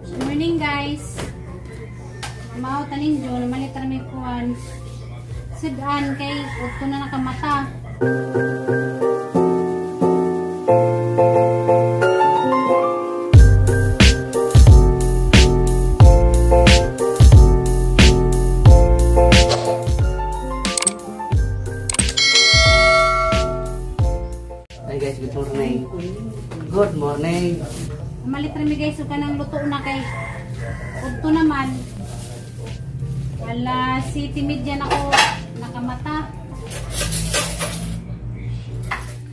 Good morning, guys. Mao tanin jo namalit ra may kuan. Sudan kay udto na nakamata. Hi guys, good morning. Good morning. Namalit ra mi guys ug kanang luto na kay udto naman. Alas 7:30 na ako nakamata.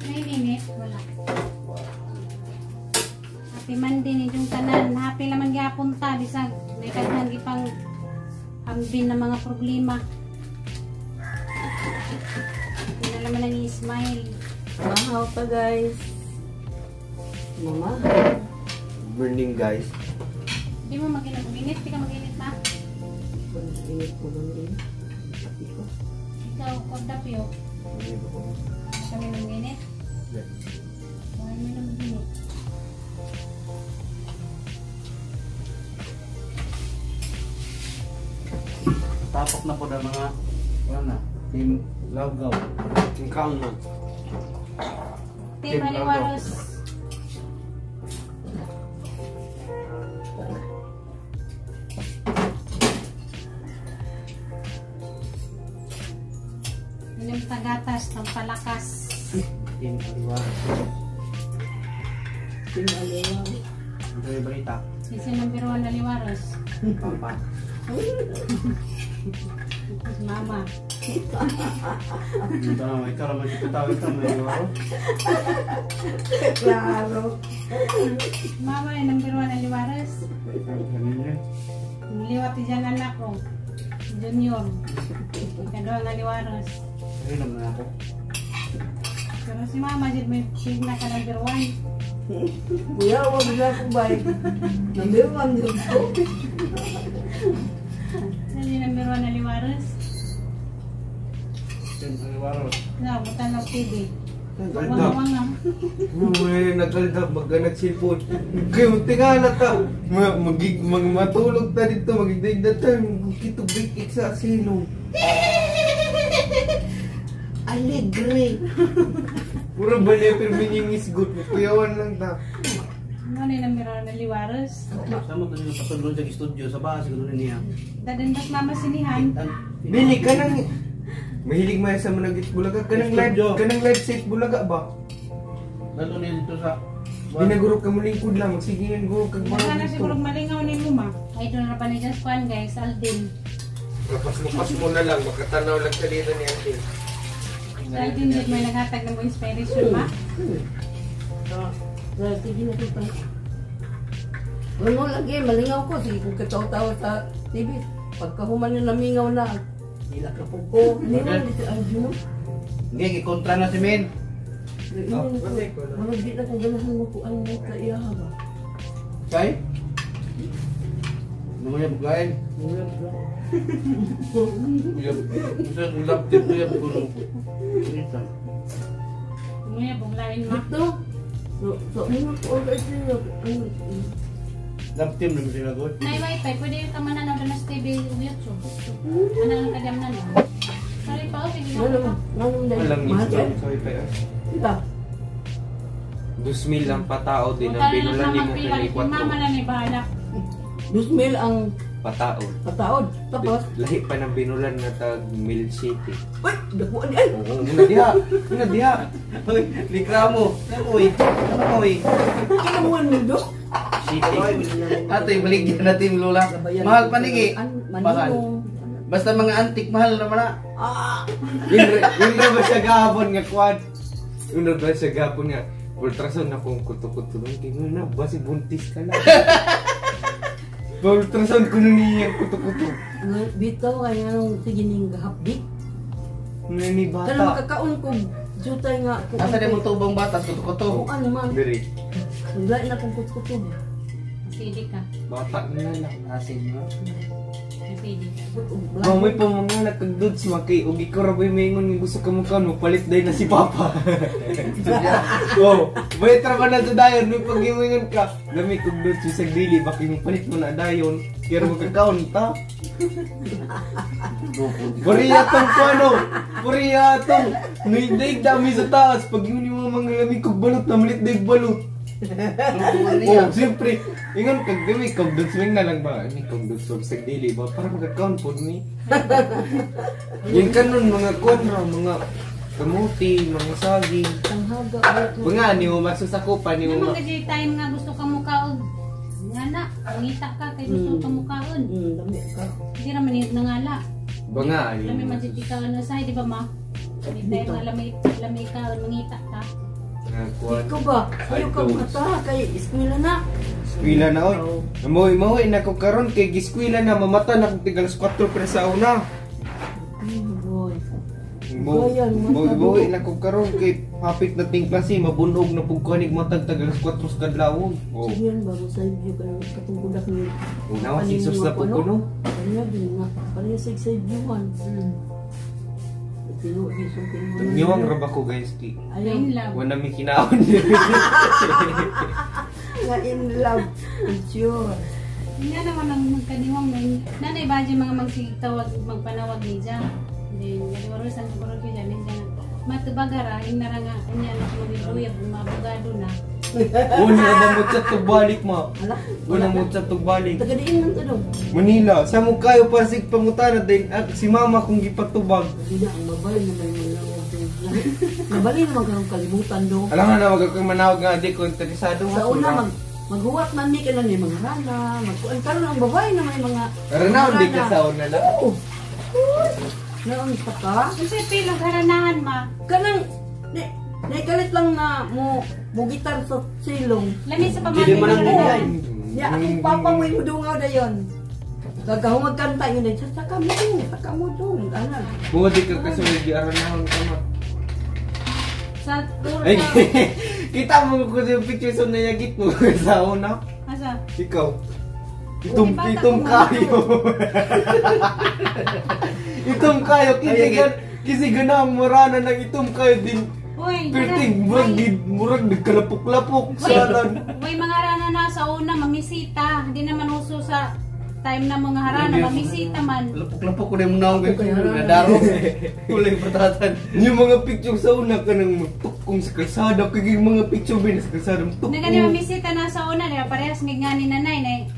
May minute, wala. Happy Monday ni yung tanan. Happy laman gyapon ta bisag may kadhan gipang hambin na mga problema. Hindi na naman ang smile. Mahaw pa guys. Mama. Morning guys. Di mo mag-init, di ka mag-init ma. Init ko lang. Ikaw, kordapyo. Kami mag-init. Kami na mag-init. Tapok na po na mga wala na. Team Lawgaw. Team Kauna. Team Aliwaros. Inom tagatas ng palakas. Team Aliwaros. Team Aliwaros. Ang dami balita. Sisi number 1 Aliwaros. Papa. Mama. Ito naman, ikaw naman si Tataw, ikaw may Aliwaros. Klaro. Mama ay number 1 Aliwaros. Liwat dyan anak ko. Junior. Ikaduhang Aliwaros. Ayun naman ako. Pero si Mama dyan may pigna ka number 1. Kuya, wag na akong bay. Number 1 yun ko. Ano yung number 1 Aliwaros? Team Aliwaros. Na, butan ng TV. Nagaldab. Wanga-wanga. May nagaldab, magganag silpon. Kayo, tingala ta. Matulog ta dito, magigdag na tayo. Kitubig sa silong. Alegre. Puro ba niya pero biningisgot. Kuyawan lang ta. Ano na yung number 1 Aliwaros? Sama to yung patulong sa studio sa bahay siguro niya. Dadandas mama sinihan. Bili ka nang... Mahilig man sa mga Bulaga. Kanang live set Bulaga ba? Lalo niya dito sa... Dinaguro ka mo lingkod lang. Sige yan, go. Wala na siguro malingaw ni mo ma. Ay, doon na pa ni Just Juan guys, Aldin. Lapas-lupas mo na lang. Makatanaw lang sa dito ni Aldin. Si Aldin din may naghatag ng inspiration ma. Sige na kita. Wala lagi, malingaw ko. Sige kung katawa-tawa sa TV. Pagkahuman yung namingaw na. Nila ka po ko. Hindi si Aldin. Hindi, gikontra na si Min. Marag di na kung ganahan mo kung ano sa iya ba. Kay? Mga buglain. Ulap din mo yung gulong. Mga buglain ma. Ito. So, ano ko ang siya. Love team naman sila god. Nay wifi, pwede yung tama na na sa TV o YouTube. Ano lang kadam na no? Sorry pa, sige na. Walang install sa wifi. Sila. 2,000 lang patao din ang binulan ni mo kay 4. Mama na ni bahala. 2,000 ang pataod. Pataod. Tapos lahi pa ng binulan nga tag Mil City. Uy, dakuan ay. Oo, muna diha. Muna diha. Uy, likramo. Uy, uy. Kaya mo ang do? City. Atoy baligyan natin Lola. Mahal panigi. Mahal. Basta mga antik mahal naman na. Ah. Yun ba siya gahapon nga kwan? Yun ba siya gahapon nga ultrasound na kung kuto-kuto doon. Kaya na, basi buntis ka lang. Ultrasound ko na niya kuto-kuto. Bitaw kaya nung sige ning gahapdik. Ni bata. Kana makakaon ko jutay nga. Asa din mo tubong batas kuto-kuto? Kuan man. Diri. Wala na kong kuto-kuto. Pwede ka. Bata na lang. Asin mo. Pwede. Mamoy pa mga nakagduds maki og ikaw ra ba'y maingon nga gusto ka mo kaon palit day na si Papa. Oh, may tra ba na sa dayon may pag-imingon ka. Lami kog dudes bisag dili baki mo palit mo na dayon. Kaya mo kakaon ta. Puriya tong kuano. Puriya tong nidaig dami sa taas pag yun yung mga lami kog balot na malit daig balot. Oh, siyempre, ingon kag dili kog dudes ming na lang ba? Ani kog dudes og bisag dili ba para magakaon pod ni. Yan kanon mga konra, mga kamuti, mga saging. Tanghaga. Mga ni mo masusakupan ni mo. Naman kasi time nga gusto ka mukaog. Nga na, mangita ka kay gusto ka mukaon. Dami ka. Hindi naman yung nangala. Banga ni. Lami man jud ka ano sa di ba ma? May time nga lami ka mangita ka. Kuan. Ikaw ba? Ayaw ka mata kay eskwela na. Eskwela na oy. Mamoy maoy na ko karon kay giskwela na mamata na kog tig alas 4 pre sa una. Boy. Mo na ko karon kay hapit na ting klase mabunog na pug kanig matag tag alas 4 sa kadlawon. Oh. Sige yan, bago sa iyo ka katong budak ni. Unawa si sus na pug kuno. Kanya din nga. Kanya sa view-an. Nagniwang ra ba ko guys ki. Ayaw. In love. Wala mi kinaon. Nga in love. Sure. Nga naman ang magkaniwang may nanay ba dyan mga magsigtawag magpanawag ni dyan. Then naliwarusan siguro ko dyan ni dyan. Matubagara ing naranga unya na kumabibuyab mabugado na. Una ba mo chat tug balik ma? Ala. Una mo chat tug balik. Tagadiin lang to dong. Manila, sa mo kayo pasig pangutana din at si mama kung gipatubag. Hindi na ang mabali na may manawag. Nabali naman karong kalimutan do. Alam nga na wag kang manawag nga di ko interesado Sa una maghuwat man ni kanan ni mga rana, magkuan karon ang babae na may mga Ranaw di ka sa una lang. Oo. Naon pa ka? Kasi pilog haranahan ma. Kanang ni kalit lang na mo gitar sa silong. Lami sa pamati Dili man ang haranahan. Ya akong papa mo imudungaw dayon. Kagahumag kanta yun ay saka mo dong, ana. Buwa di ka kasunod di aranahon ka ma. Sa tour Ay, kita mo ko yung picture sa nayagit mo sa una. Asa? Ikaw. Itom itom kayo. Itom kayo kisi ganang murana ng itom kayo din. Uy, Perting murag murag nagkalapok-lapok sa alan. Uy, mga harana na sa una mamisita. Hindi naman uso sa time na mga harana, mamisita man. Lapok-lapok ko na yung naong ganyan. Nadaro. Kulay patatan. Yung mga picture sa una ka nang magtukong sa kalsada. Kaya yung mga picture ba sa kalsada magtukong. Nagani mamisita na sa una, di ba? Parehas may nga ni nanay,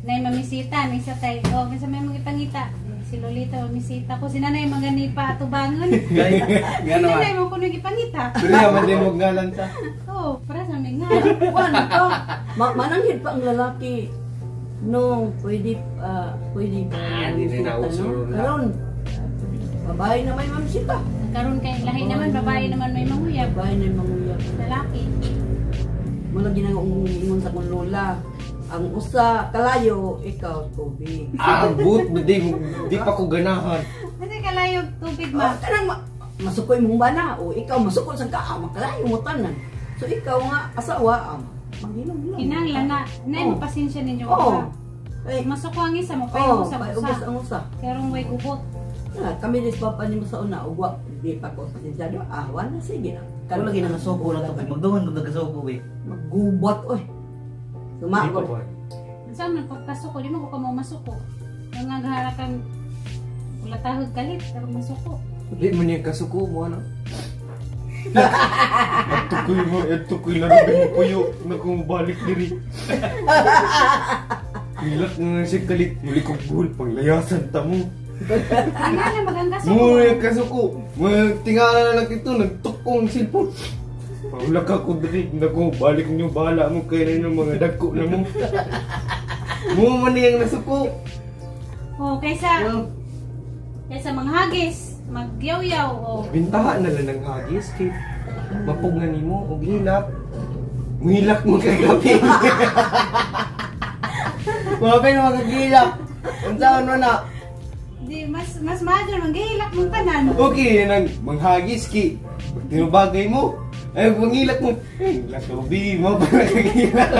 nay mamisita, may sa tayo. O, kasi may mga ipangita. Si Lolita mamisita ko. Si nanay magani pa atubangon. Si nanay mo kuno gipangita. Pero yaman din mo ngalan ta. Oo, parehas may nga. Kuan ka. Mananghid pa ang lalaki. No, pwede pwede ba? Di na nauso na. Karon babae na may mamisita. Karon kay lahi naman babae naman may manguyab. Babae na may manguyab. Lalaki. Mula ginangoon sa kong lola. Ang usa kalayo, ikaw tubig. Ah, but di pa ko ganahan. Kasi kalayo tubig ma. Kanang masukoy mong bana o ikaw masukol sa ka, makalayo mo tanan. So ikaw nga asawa, maghinom-hinom. Kinahanglan na nay mo pasensya ninyo. Oo. Ay, masuko ang isa mo payo sa usa. Ang usa. Karong way gubot. Na, kami dis papa nimo sa una ugwa di pa ko pasensyado. Ah, wala sige na. Karon lagi na nasuko na to. Magduman ko nagkasuko eh. Maggubat oy. Sumako. Unsa man pagkasuko di mo ko kamo masuko. Yung nga gahara kang ulatahog kalit pero masuko. Di man niya kasuko mo ano. At tukoy mo, at tukoy lang mo puyo na kumabalik diri. Hilak nga siya kalit, muli kong buhol, panglayasan ta mo. Tingala magangkasuko. Muli kasuko, tingala na lang ito, nagtukong cellphone. Paulak ako diri, naku, balik niyo, bahala mo, kaya na yung mga dagko na mo. Mo man niyang nasuko. Oh, kaysa manghagis, magyawyaw o. Bintahan na lang ng hagis kay mapug na nimo og hilak. Muhilak mo kagabi. Mapay na magagilak. Unsaon man na? Di mas maayo manghilak mong tanan. Okay, nang manghagis ki. Pag tinubagay mo, ay manghilak mo. Ay, hilak ka bi mo pa nagagilak.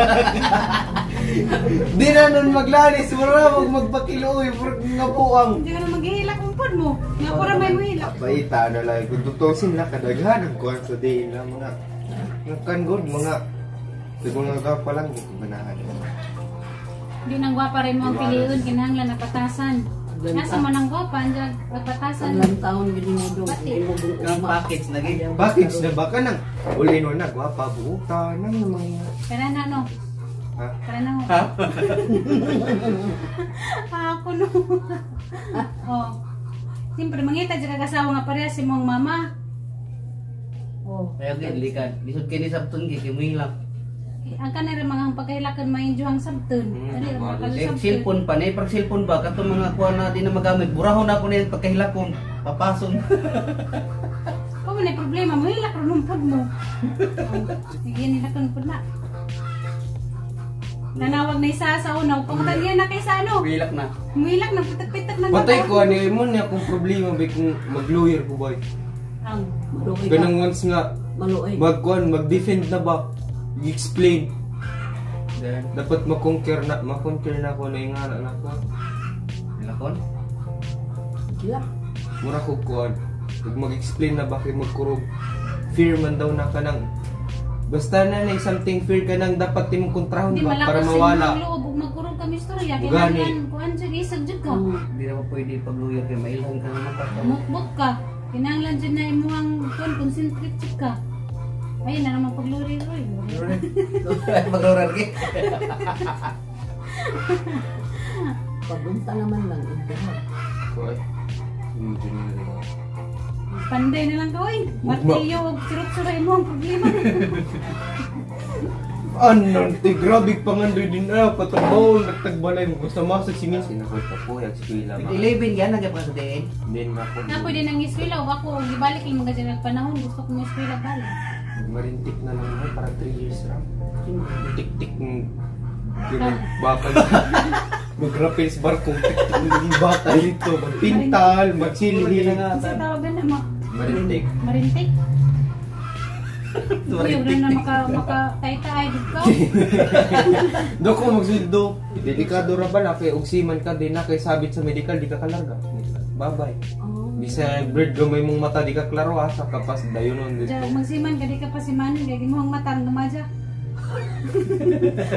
Di na nun maglanis, mura wag magpakiluoy, murag nga puang. Hindi ka na maghihilak umpod mo. Nga pura may muhilak. Paita na lang, kung tutusin na kadaghan ang kuwan sa day na mga mga kan god, mga siguro nga pa lang, di ko ganahan. Di nang gwapa rin mo ang piliun, kinahanglan na patasan. Nasa mo nang gwapa, andiyan patasan. Ilang taon gid mo dong. Pati. Hindi mo dong Kanang ugma. package na gid. Package na ba ka nang uli no na, gwapa, buta, nang mga. Tara na no. Ha? Tara na ho. Ha? Ako no. Oh. Siyempre, mangita dyan kag-asawa nga parehas si mong mama. Oh. Ayaw gid likan. Lisod kini sabton gi kay muhilak. Eh, ang kanila mga pagkahilakan ma-enjoy ang sabton. Dali ra mga Eh, kalusabton. cellphone pa ni, pag cellphone ba katong mga kuha na di na magamit. Burahon na ako ni pagkahilakon. Papason. Kung may problema, mahilak ro numpod mo. Oh, sige, nilakon pud na. Nanawag na isa sa una. Pangutan niya na kay sa ano. Muhilak na. Muhilak na pitak-pitak na. Patay ko, ano mo niya akong problema ba kung mag-lawyer ko ba? Ang Maluoy ka. Ganang once nga, Maluoy. magkuan, mag-defend na ba? I-explain. Then, Dapat makonquer na ako na yung anak na ako. hilakon. Sila. Mura ko kuan. Ug mag-explain na bakit magkurog. Fear man daw na ka nang. Basta na na something fear ka nang dapat timong kontrahon Hindi ba malakas para sa mawala. imong loob ug magkurog kami istorya. Gani. Kinahanglan kuan jud isag jud ka. Hindi na pa pwede pag-lawyer kay mailhan ka na mata. Mukbok ka. Kinahanglan jud na imong kuan concentrate jud ka. Ayun na naman pagluri roy. Mag-lawyer gi. Pagunta naman lang intihan. Kuan. Engineering. Panday na lang ka oy. Mukbok. Martilyo ug surot-surot imong problema. Ano, te, grabe pangandoy din ah, patrabaho, nagtagbalay mo, gusto mo sa singin. Sinakot ka po, eskwela ma. 11 yan nagyap ka sa diin. Then ako, Na pwede nang eskwela ug ako og gibalik lang mga dyan panahon gusto ko mo eskwela balik. Marintik na lang ako, para 3 years ra. Tik-tik ng bakal. Mag-rappel sa barko, tik-tik ng bakal dito. Magpintal, magsilhi. Kasi tawagan na ma Marintik. marintik. Uy, wala na maka tay-tay dito ka. Do ko magsildo. Delikado ra ba na kay og seaman ka din na kay sabit sa medical di ka kalarga. Bye-bye. Oh. Bisa bird gamay mong mata di ka klaro asa ka pas dayon nun dito. Diyan, magsiman ka di ka pa si Manong, kaya imong mata ang gumadya.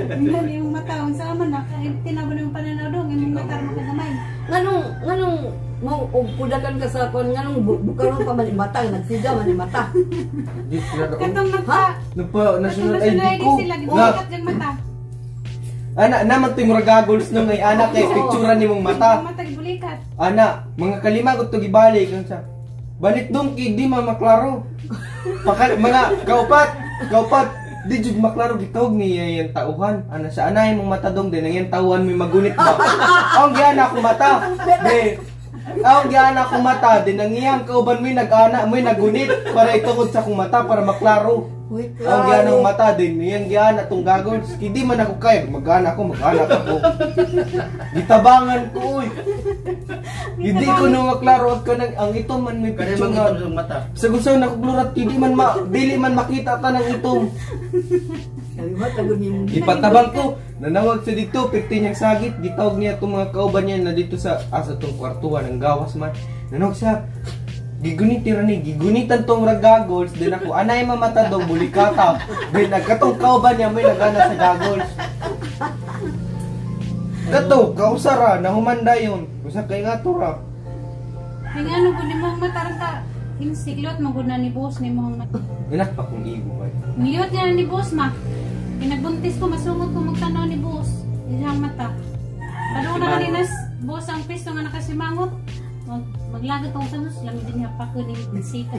Hindi yung mata, ang sama na, tinabo ng pananaw dong, imong mata ang makagamay. Nganong mo og kudakan ka sa kon nganong bukaron pa man mata nagsiga man mata. Di klaro. Katong nagpa, Nagpa katong national ID national ID ko. sila, Na, gibukat yung mata. ana naman to'y murag goggles nung ay ana kay picturean nimong mata. Yung mata gibulikat. Ana, mga kalima ko to gibalik ang siya. Balik dong kay di ma maklaro. Paka, mga kaupat, kaupat di jud maklaro gitawag ni yang tauhan. Ana siya anay mong mata dong din ang yang tauhan may magunit ba. Ang giana ako mata. De. Ang giana ako mata din ang iyang kauban mo'y nag-ana mo'y nagunit para itukod sa akong mata para maklaro. Uy, Ang giana akong mata din iyang giana tong goggles. Kay di man ako kaya mag-ana ako, mag-ana ako. Gitabangan ko oy. Hindi ko na maklaro at kanang ang ito man may Kaya picture nga. mangitom sa mata. Sa gusto na kuglurat hindi man ma dili man makita tanang itom. Kalimat agad ni Ipatabang ko, nanawag siya dito, pirti niyang sagit, gitawag niya itong mga kauban niya na dito sa asa tong kwartuhan ng gawas man. Nanawag siya, gigunit tira ni, gigunitan tong ragagols, din ako, anay mamata dong bulikata. Din nagkatong kauban niya may nagana sa goggles. Kato, kausara, nahumanda yun. Usa kay nga to ra. Yung ano, kung di mo ang mata rin ka, insiglot, maguna ni boss, ni mo ang mata. Ginak pa kong igo ba. Niliyot niya na ni boss, ma. Pinagbuntis ko, masungot ko magtanaw ni boss. Iyang mata. Padung na kanina, boss ang pisto nga nakasimangot. Maglagot ako sa nus, lami din niya pa ko ni sika.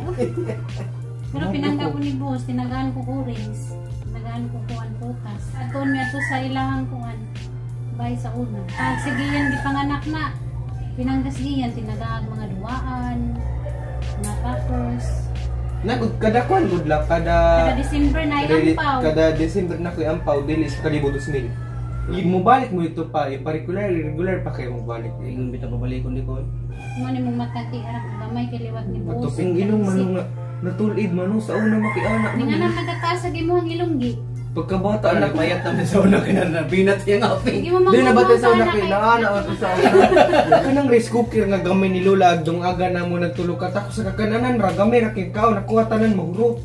Pero pinangga ko ni boss, tinagaan ko orange, tinagaan ko kuan putas. At doon may ato sa ilahang kuan, bay sa una. Pag sige yan, gipanganak na. Pinanggas giyan, tinagaag mga duwaan, mga packers. Nagud kada kuan good luck kada Kada December na ampaw. Kada December na ko'y ampaw dili sa kalibo 2000. Mobalik mo ito pa, i-particular regular pa kayo mobalik. Ingon bitaw pabalikon di ko. Mo ni mong mata kay arang gamay kay liwat ni boss. Patuping ilong man nga natulid man sa una makiana. Ni nga nang nagkataas sa imong ilonggi. Pagkabata Ano na ko. payat naman sa una kinana binat yang aping. Hindi mo Di na ba tayo sa una kay kay naana ato sa una. Kanang rice cooker nga gamay ni Lola agdong aga na mo nagtulog ka tako sa kakananan ra gamay ra kay kao nakuha tanan mahurot.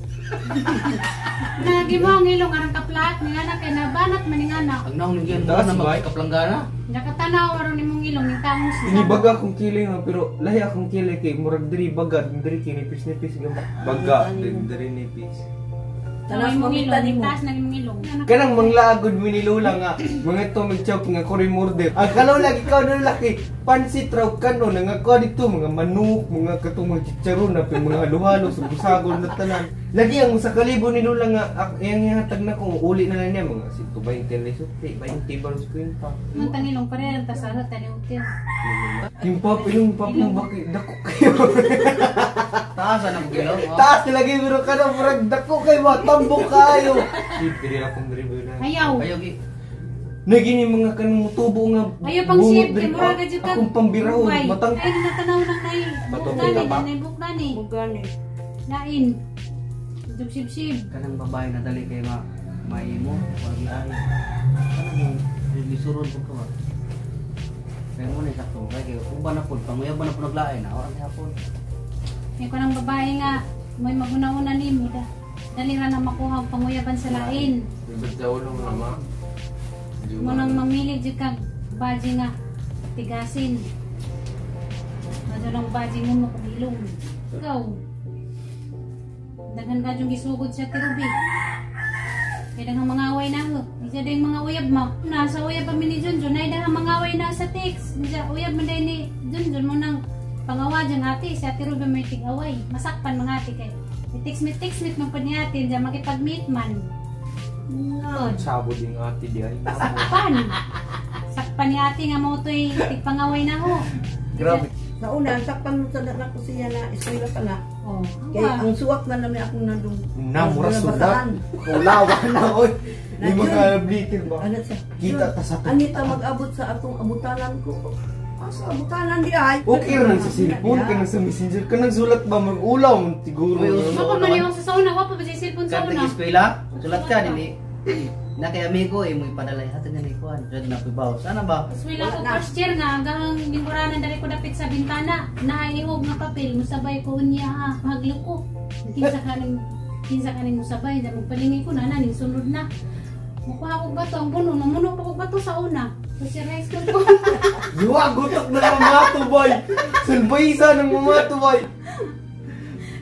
Nagi mo ang ilong arang kaplat ni anak kay nabanat man ning anak. Ang naong nagyan Taas, na bay. magkapalanggana. Nakatanaw aron nimong ilong ning tangos. Inibaga akong kilay nga pero lahi akong kilay kay murag diri baga diri kay nipis-nipis gamay. Baga diri nipis. Tanas Imong mamita ilong, nimo. taas na imong ilong. Kanang manglaagod mi ni Lola nga mga to magchok nga ko murder. Ang kalaw lagi ikaw na laki pansit raw kano nangako dito mga manok, mga katong mga chicharon na ping mga halo-halo sago na tanan. Lagi ang sa kalibo ni Lola nga iyang ihatag na ko uli na lang niya mga 120 na sukli, 20 ba 50. Ang tangilong pareha ang tasara tani hotel. Yung pap yung baki dako kayo. Taas ang ilong. Oh. Taas lagi pero kanang murag dako kayo matambok kayo. Pili akong driver na. Ayaw. Ayaw gi. Naging yung mga kanang mutubo nga Ayaw pang bungot sip diri. kay mura ka jud ka. Akong pambirahon, Buhay. matang Ay natanaw nang nay. Bato, Buk nani, kita pa? nay buk nani. Mo gani. Lain. Sib sib sib. Kanang babae na dali kay ma maimo wag lain. Kanang lisuron pud ka ba. Kaya mo ni sakto kay kay uban na pud panguyaban na pud naglain na ora gihapon. May ko ng babae nga may maguna-una nimo da. Dali ra na makuha ang panguyaban sa lain. Ibig daw lang mama. Mo nang mamili jud kag baji nga tigasin. Madyo lang baji mo mo kung ilong. Ikaw. Daghan ka yung gisugod sa tirubi. Kaya daghang mga away na ho. Isa din mga uyab mo. Nasa uyab pa mi ni Junjun. Ay daghang mga away na sa text. Isa uyab man din ni Junjun mo nang pangawa dyan ate. Si Ate Ruby may tig-away. Masakpan mga ate kay. I-text me, text me man po ni ate. Diyan makipag-meet man. Tod. Sabo din ate di ay. Sakpan. Sakpan ni ate nga mo to'y tigpangaway na ho. Grabe. Sa una, sakpan mo sa anak ko siya na eskwela pa na. Oh. Kay ang suwak na namin akong nandung. Na mura sulat. Kulawa na oy. Di mga blitin ba? Ano siya? Kita ta sa Anita mag-abot sa atong abutalan ko. Asa abutalan di ay? Okay ra nang sa cellphone ka nang sa messenger ka nang sulat ba mag-ulaw man siguro. Uy, uso. Mapa man yung sa sauna, wa pa ba siya cellphone sa Kanta una? eskwela, sulat ka dili. Na kay amigo eh mo ipadala hatag na ni kuan. Jud na pibaw. Sana ba? Eskwela ko first year nga hanggang lingkuranan dali ko dapit sa bintana. Nahaihog nga papel musabay ko unya ha, haglo ko. Kinsa kaning musabay da magpalingi ko na ning sunod na. Mukuha ko bato ang puno, namuno pa ko bato sa una. First year high school ko. Yuwa gutok na ng mga tubay. Sulbaysa ng mga tubay.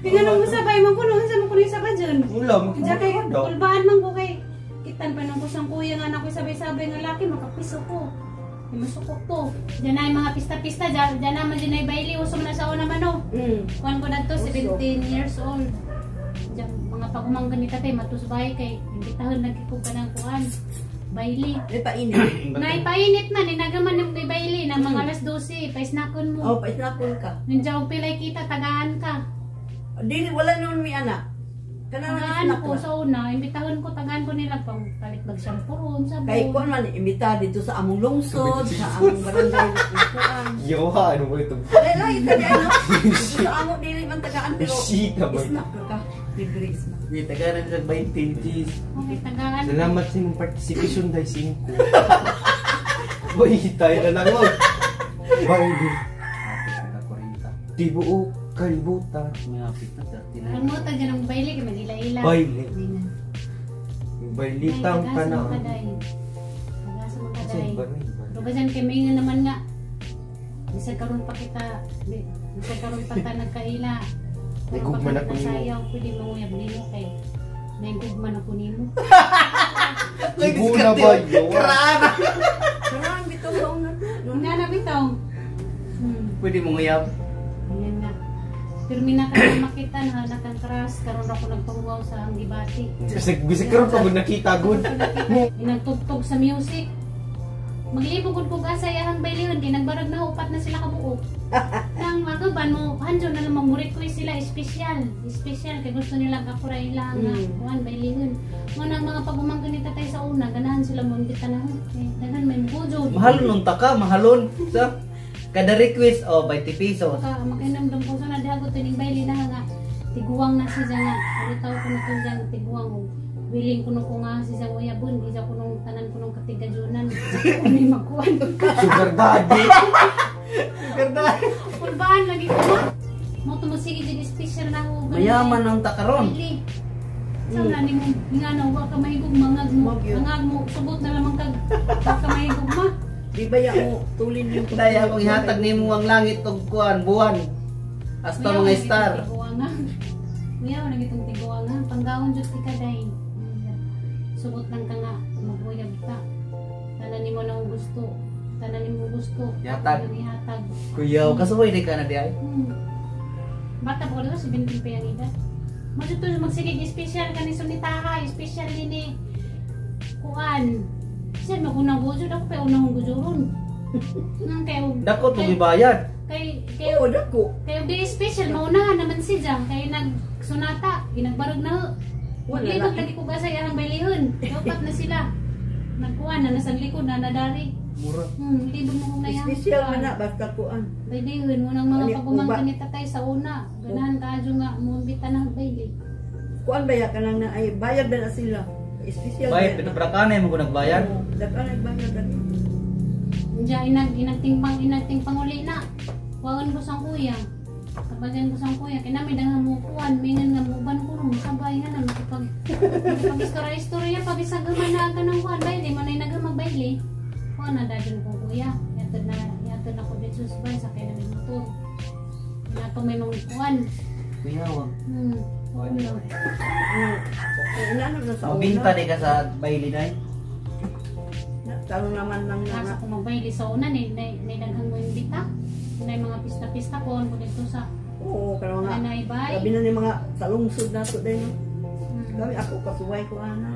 Kaya nung musabay man kuno, unsa man kuno sa dyan. Wala Diyan kay makakada. kulbaan man ko kay kitan pa nung kusang kuya nga nako sabay-sabay nga laki makapiso ko. Di masukok to. Diyan na yung mga pista-pista, diyan, diyan naman din ay baili, uso man na sa una man oh. Kuan ko na to, 17 years old. Diyan, mga pagumanggan ni tatay, matusbay kay imbitahon nagkikog ka ng kuan. Baili. May painit. Naipainit man, inagaman ng kay baili na mga alas 12, paisnakon Oh, mo. paisnakon ka. Nandiyan og pilay kita, tagaan ka. Dili wala noon mi anak. Kanang Tagaan isnak ko na. sa una, imbitahon ko, tagaan ko nila pang palit bag shampoo, sabon. Kay kuan man imbita dito sa among lungsod, sa among barangay kuan. Yuwa ano ba ito? Dili lang ito di ano. Dito sa amo dili man tagaan pero Bisita ba? isnak ka. Libre isnak. Di taganan sa 20. Jeez. Okay, tagaan. Salamat sa imong participation dahil 5. Boy, tayo na lang mo. Bye. Hapit na 40. Di buo kalibutan. May hapit na 39. Ang mo dyan ang baili, kay magila-ila. Baile. Hindi na. Bailitang Ay, tagasa tanan. man kaday. Tagasa man Kasi kaday. ba rin ba? Pero ba dyan kay maingan naman nga. Bisag karon pa kita, bisag karon pa ta nagkaila. Karon pa Nagugman ka ako nimo. nasayaw, pwede manguyab nimo kay nagugman ako nimo. Ibu na ba? Yuwa. Kanang bitaw sa una. Nga na bitaw. Pwede mo nguyab. Ayan nga. Pero mina ka na makita na nakang crush karon ra ko nagpanguwaw sa ang gibati. Bisag bisag karon pa gud nakita gud. Nagtugtog sa music. Maglibog gud kog asa iyahang bailihon kay nagbarag na upat na sila kabuok. Nang magaban mo hanjo na lang mo request sila espesyal. Espesyal kay gusto nila ako ra ila nga kuan bailihon. Mo nang mga pagumangkon ni tatay sa una ganahan sila mo imbita na ho. Eh, daghan may mugujod. Mahalon nun ta ka, mahalon. Sa kada request oh 20 pesos. Ka makinamdam ko sana diha ko tining baili na nga tiguang na siya nga. Pero tao ko na to dyan tiguang og Willing kuno ko nga si sa uyabon, isa kunong tanan kunong katigajunan. Ako ni magkuan. Sugar daddy. Sugar daddy. Kulbaan lagi ko ma. Mo tumusige jud special na ako. Mayaman ang takaron. Really. Sa wala ni mo nga na wa ka mahigog mangag mo. Magyud. Mangag mo sugot na lamang kag wa ka mahigog ma. Di ba ya mo tulin yung Day akong ihatag nimo ang langit ug kuan buwan. Hasta Uyaw, mga lagi star. itong tiguanga. Uyaw lagi itong tiguanga. Panggawon jud ti ka day. Sugot lang ka nga maguyab ta. Tanan nimo na gusto. Tanan nimo gusto. Ihatag. Ang ihatag. Kuyaw kasuway di ka na di ay. Bata pa ko dito, 17 pa yung edad. Mo dito magsigig special kani sunitaha, special din ni kuan. Siya magunang gujud ako pa unang gujuron. Nang kay Dako to gibayad. Kay kay Oo, dako. kay di special maunahan naman siya kay nagsunata, ginagbarog na. Wala Maglibog na. lagi ko gasay arang bailihon. Dapat na sila. Nagkuan na nasa likod na nadari. Mura. Libog mo kung nayang. Special man na basta kuan. Bailihon mo nang mga Ano, pagumangkan ni tatay sa una. Ganahan ka adyo nga mumbita na baili. Kuan ba ya kanang na ay bayad ba na sila? Special Bay ba na? pinabrakanay mo ko nagbayad. Oo, Dako nagbayad dali. Diya inagtingpang inagtingpang uli na. Wagon ko sang kuya. Tabagan ko sang kuya. Kaya namin dang mo kuan, mingan nga muban ko ro sabay nga na makipag makipag istorya istorya pa bisag man na ka ng kuan baili man ay nagamag baili. Kuan na dayon ko kuya. Yatod na ko dito sa bay sakay na may motor. Nato may mga kuan. Kuyaw. Wala. Inano na sa una. Mabinta di ka sa baili day. Na, Talo naman lang na. Asa ko magbaili sa una ni ni daghang mo imbita. Nay mga pista-pista ko ko dito sa Oo, kanang mga Anay bay. Labi na ni mga sa lungsod na to din. No? Hmm. Kami ako kasuway ko ana.